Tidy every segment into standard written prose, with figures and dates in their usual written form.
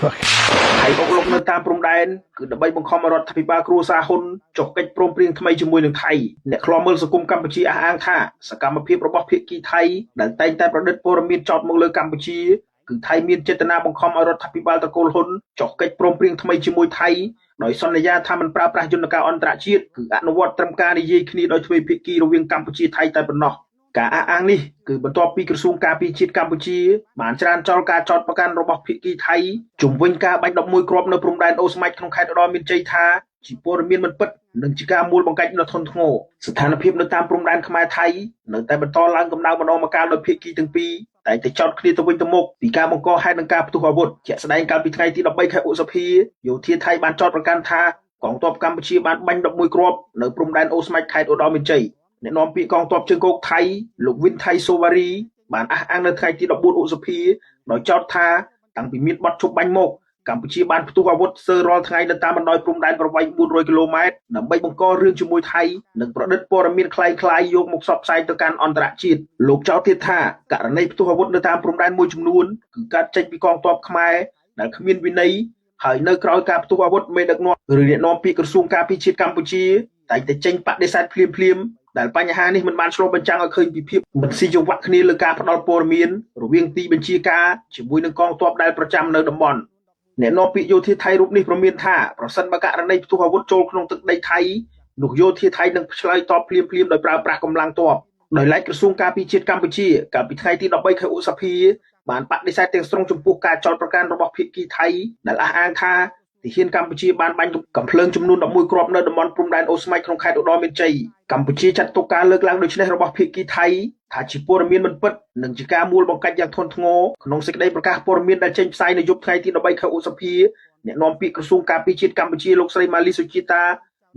ថៃអុកឡុកនៅតាមព្រំដែនគឺដើម្បីបង្ខំឲ្យរដ្ឋាភិបាលគ្រួសារហ៊ុនចុះកិច្ចព្រមព្រៀងថ្មីជាមួយនឹងថៃអ្នកឃ្លាំមើលសង្គមកម្ពុជាអះអាងថាសកម្មភាពរបស់ភាគីថៃដែលតែងតែប្រឌិតព័ត៌មានចោទមកលើកម្ពុជាគឺថៃមានចេតនាបង្ខំឲ្យរដ្ឋាភិបាលត្រកូលហ៊ុនចុះកិច្ចព្រមព្រៀងថ្មីជាមួយថៃដោយសន្យាថាមិនប្រើប្រាស់យន្តការអន្តរជាតិគឺអនុវត្តត្រឹមការនិយាយគ្នាដោយទ្វេភាគីរវាងកម្ពុជាថៃតែប៉ុណ្ណោះការអះអាងនេះគឺបន្ទាប់ពីក្រសួងការពារជាតិកម្ពុជាបានច្រានចោលការចោទប្រកាន់របស់ភាគីថៃជំវិញការបាញ់11គ្រាប់នៅព្រំដែនអូស្មាច់ក្នុងខេត្តឧត្តរមានជ័យថាជាព័ត៌មានមិនពិតនិងជាការមួលបង្កាច់ដ៏ធ្ងន់ធ្ងរស្ថានភាពនៅតាមព្រំដែនខ្មែរថៃនៅតែបន្តឡើងកម្ដៅម្ដងម្កាលដោយភាគីទាំងពីរតែងតែចោទគ្នាទៅវិញទៅមកពីការបង្កហេតុនិងការផ្ទុះអាវុធជាក់ស្ដែងកាលពីថ្ងៃទី13ខែឧសភាយោធាថៃបានចោទប្រកាន់ថាកងទ័ពកម្ពុជាបានបាញ់11គ្រាប់នៅព្រំដែនអូស្មាច់ខេត្តឧត្តរមានជ័យអ្នកនាំពាក្យកងទ័ពជើងគោកថៃលោកវិនថៃសូវ៉ារីបានអះអាងនៅថ្ងៃទី14ឧសភាដោយចោទថាតាំងពីមានបទឈប់បាញ់មកកម្ពុជាបានផ្ទុះអាវុធស្ទើររាល់ថ្ងៃនៅតាមបណ្ដោយព្រំដែនប្រវែង400គីឡូម៉ែត្រដើម្បីបង្ករឿងជាមួយថៃនិងប្រឌិតព័ត៌មានក្លែងៗយកមកផ្សព្វផ្សាយទៅកាន់អន្តរជាតិលោកចោទទៀតថាករណីផ្ទុះអាវុធនៅតាមព្រំដែនមួយចំនួនគឺកើតចេញពីកងទ័ពខ្មែរដែលគ្មានវិន័យហើយនៅក្រោយការផ្ទុះអាវុធមេដឹកនាំឬអ្នកនាំពាក្យក្រសួងការពារជាតិកម្ពុជាតែងតែចេញបដិសេធភ្លាមៗដែលបញ្ហានេះមិនបានឆ្លុះបញ្ចាំងឲ្យឃើញពីភាពមិនស៊ីចង្វាក់គ្នាលើការផ្ដល់ព័ត៌មានរវាងទីបញ្ជាការជាមួយនឹងកងទ័ពដែលប្រចាំនៅតំបន់អ្នកនាំពាក្យយោធាថៃរូបនេះព្រមានថាប្រសិនបើករណីផ្ទុះអាវុធចូលក្នុងទឹកដីថៃនោះយោធាថៃនឹងឆ្លើយតបភ្លាមៗដោយប្រើប្រាស់កម្លាំងទ័ពដោយឡែកក្រសួងការពារជាតិកម្ពុជាកាលពីថ្ងៃទី13ខែឧសភាបានបដិសេធទាំងស្រុងចំពោះការចោទប្រកាន់របស់ភាគីថៃដែលអះអាងថាទាហានកម្ពុជាបានបាញ់កាំភ្លើងចំនួន11គ្រាប់នៅតំបន់ព្រំដែនអូស្មៃក្នុងខេត្តឧត្តរមានជ័យកម្ពុជាចាត់ទុកការលើកឡើងដូចនេះរបស់ភាគីថៃថាជាព័ត៌មានមិនពិតនិងជាការមួលបង្កាច់យ៉ាងធ្ងន់ធ្ងរក្នុងសេចក្តីប្រកាសព័ត៌មានដែលចេញផ្សាយនៅយប់ថ្ងៃទី13ខែឧសភាអ្នកនាំពាក្យក្រសួងការពារជាតិកម្ពុជាលោកស្រីម៉ាលីសុជាត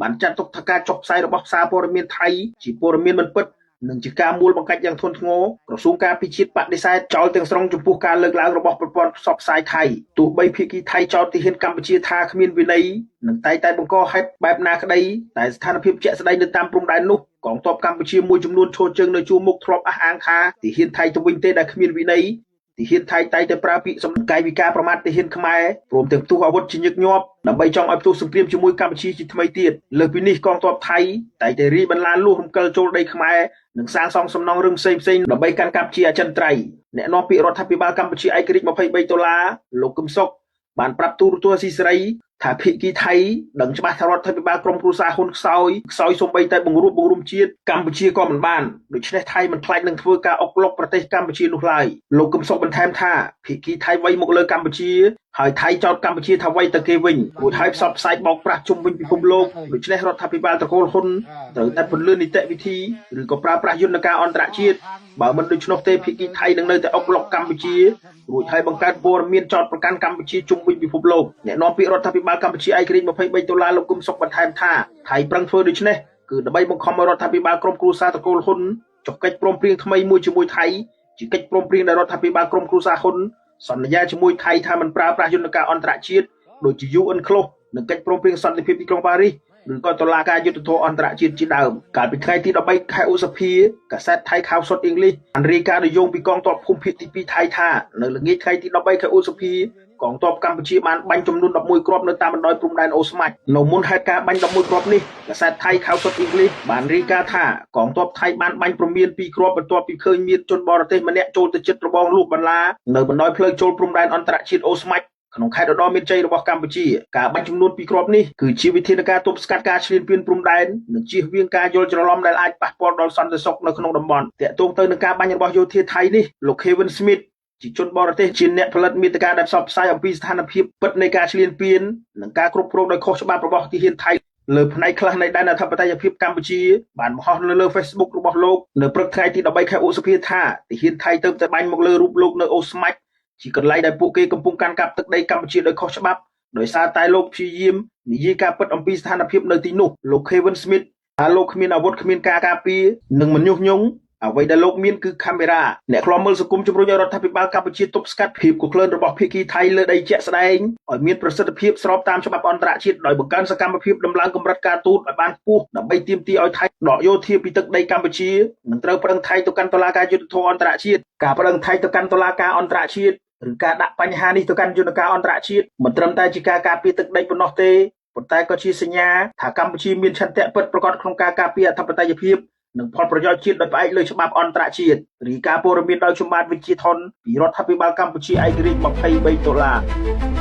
ាបានចាត់ទុកថាការចុះផ្សាយរបស់សារព័ត៌មានថៃជាព័ត៌មានមិនពិតនិងជាការមួលបង្កាច់យ៉ាងធ្ងន់ធ្ងរក្រសួងការពារជាតិបដិសេធចោលទាំងស្រុងចំពោះការលើកឡើងរបស់ប្រព័ន្ធផ្សព្វផ្សាយថៃទោះបីភាគីថៃចោទទាហានកម្ពុជាថាគ្មានវិន័យនិងតែងតែបង្កហេតុបែបណាក្តីតែស្ថានភាពជាក់ស្ដែងនៅតាមព្រំដែននោះកងទ័ពកម្ពុជាមួយចំនួនឈរជើងនៅជួរមុខធ្លាប់អះអាងថាទាហានថៃទៅវិញទេដែលគ្មានវិន័យទាហានថៃតែងតែប្រើពាក្យសម្កាយវិការប្រមាថទាហានខ្មែរព្រមទាំងផ្ទុះអាវុធជាញឹកញាប់ដើម្បីចង់ឲ្យផ្ទុះសង្គ្រាមជាមួយកម្ពុជាជាថ្មីទៀតលើសពីនេះកងទ័ពថៃតែងតែរីបន្លាលួសរំកិលចូលដីខ្មែរនិងសាងសង់សំណង់រឹងផ្សេងៗដើម្បីកាន់កាប់ជាអចិន្ត្រៃយ៍អ្នកនាំពាក្យរដ្ឋាភិបាលកម្ពុជាឯករាជ្យ23ដុល្លារលោកកឹមសុខបានប្រាប់ទូរទស្សន៍អាស៊ីសេរីថាភាគីថៃដឹងច្បាស់ថារដ្ឋាភិបាលក្រុមគ្រួសារហ៊ុនខ្សោយខ្សោយសូម្បីតែបង្រួបបង្រួមជាតិកម្ពុជាក៏មិនបានដូច្នេះថៃមិនខ្លាចនឹងធ្វើការអុកឡុកប្រទេសកម្ពុជានោះឡើយលោកកឹមសុខបន្ថែមថាភាគីថៃវាយមកលើកម្ពុជាហើយថៃចោទកម្ពុជាថាវាយទៅគេវិញរួចហើយផ្សព្វផ្សាយបោកប្រាស់ជុំវិញពិភពលោកដូច្នេះរដ្ឋាភិបាលត្រកូលហ៊ុនត្រូវតែពន្លឿននីតិវិធីឬក៏ប្រើប្រាស់យន្តការអន្តរជាតិបើមិនដូច្នោះទេភាគីថៃនឹងនៅតែអុកឡុកកម្ពុជារួចហើយបង្កើតព័ត៌មានចោទប្រកាន់កម្ពុជាជុំវិញពិភពលោកអ្នកនាំពាក្យរដ្ឋាភិបាលកម្ពុជាឯករាជ្យ23ដុល្លារលោកគុំសុខបន្ថែមថាថៃប្រឹងធ្វើដូច្នេះគឺដើម្បីបង្ខំឲ្យរដ្ឋាភិបាលក្រុមគ្រួសារត្រកូលហ៊ុនចុះកិច្ចព្រមព្រៀងថ្មីមួយជាមួយថៃជាកិច្ចព្រមព្រៀងដែលរដ្ឋាភិបាលក្រុមគ្រួសារហ៊ុនសន្យាជាមួយថៃថាមិនប្រើប្រាស់យន្តការអន្តរជាតិដូចជា UN Close និងកិច្ចព្រមព្រៀងសន្តិភាពទីក្រុងប៉ារីសឬក៏តុលាការយុត្តិធម៌អន្តរជាតិជាដើមកាលពីថ្ងៃទី13ខែឧសភាកាសែតថៃខៅសុតអ៊ីងលីសបានរាយការណ៍ដោយយោងពីកងទ័ពភូមិភាគទី2ថៃថានៅល្ងាចថ្ងៃទី13ខែឧសភាកងទ័ពកម្ពុជាបានបាញ់ចំនួន11គ្រាប់នៅតាមបណ្ដោយព្រំដែនអូស្មាច់នៅមុនហេតុការណ៍បាញ់11គ្រាប់នេះកាសែតថៃខៅសុតអ៊ីងលីសបានរាយការណ៍ថាកងទ័ពថៃបានបាញ់ព្រមាន2គ្រាប់បន្ទាប់ពីឃើញមានជនបរទេសម្នាក់ចូលទៅជិតរបងលួសបន្លានៅបណ្ដោយផ្លូវចូលព្រំដែនអន្តរជាតិអូស្មាច់ក្នុងខេត្តឧត្តរមានជ័យរបស់កម្ពុជាការបាញ់ចំនួន2គ្រាប់នេះគឺជាវិធានការទប់ស្កាត់ការឈ្លានពានព្រំដែននិងជៀសវាងការយល់ច្រឡំដែលអាចប៉ះពាល់ដល់សន្តិសុខនៅក្នុងតំបន់ទាក់ទងទៅនឹងការបាញ់របស់យោធាថៃនេះលោក Kevin Smith ជាជនបរទេសជាអ្នកផលិតមាតិកាដែលផ្សព្វផ្សាយអំពីស្ថានភាពពិតនៃការឈ្លានពាននិងការគ្រប់គ្រងដោយខុសច្បាប់របស់ទាហានថៃលើផ្នែកខ្លះនៃដែនអធិបតេយ្យភាពកម្ពុជាបានបង្ហោះនៅលើ Facebook របស់លោកនៅព្រឹកថ្ងៃទី13ខែឧសភាថាទាហានថៃទៅតែបាញ់មកលើរូបលោកនៅអូស្មាច់ជាកន្លែងដែលពួកគេកំពុងកាន់កាប់ទឹកដីកម្ពុជាដោយខុសច្បាប់ដោយសារតែលោកព្យាយាមនិយាយការពិតអំពីស្ថានភាពនៅទីនោះលោក Kevin Smith ថាលោកគ្មានអាវុធគ្មានការការពារនិងមិនញុះញង់អ្វីដែលលោកមានគឺកាមេរ៉ាអ្នកឃ្លាំមើលសង្គមជំរុញឲ្យរដ្ឋាភិបាលកម្ពុជាទប់ស្កាត់ភាពគឃ្លើនរបស់ភាគីថៃលើដីជាក់ស្ដែងឲ្យមានប្រសិទ្ធភាពស្របតាមច្បាប់អន្តរជាតិដោយបង្កើនសកម្មភាពដំឡើងកម្រិតការទូតឲ្យបានខ្ពស់ដើម្បីទាមទារឲ្យថៃដកយោធាពីទឹកដីកម្ពុជានិងត្រូវប្តឹងថៃទៅកាន់តុលាការយុត្តិធម៌អន្តរជាតិការប្តឹងថៃទៅកាន់តុលាការអន្តរជាតិ ឬការដាក់បញ្ហានេះទៅកាន់យន្តការអន្តរជាតិមិនត្រឹមតែជាការការពារទឹកដីប៉ុណ្ណោះទេប៉ុន្តែក៏ជាសញ្ញាថាកម្ពុជាមានឆន្ទៈពិតប្រាកដក្នុងការការពារអធិបតេយ្យភាពនិងផលប្រយោជន៍ជាតិដោយផ្អែកលើច្បាប់អន្តរជាតិរាយការណ៍ព័ត៌មានដោយខ្ញុំបាទវិជាថនពីរដ្ឋាភិបាលកម្ពុជាឯករាជ្យ23ដុល្លារ។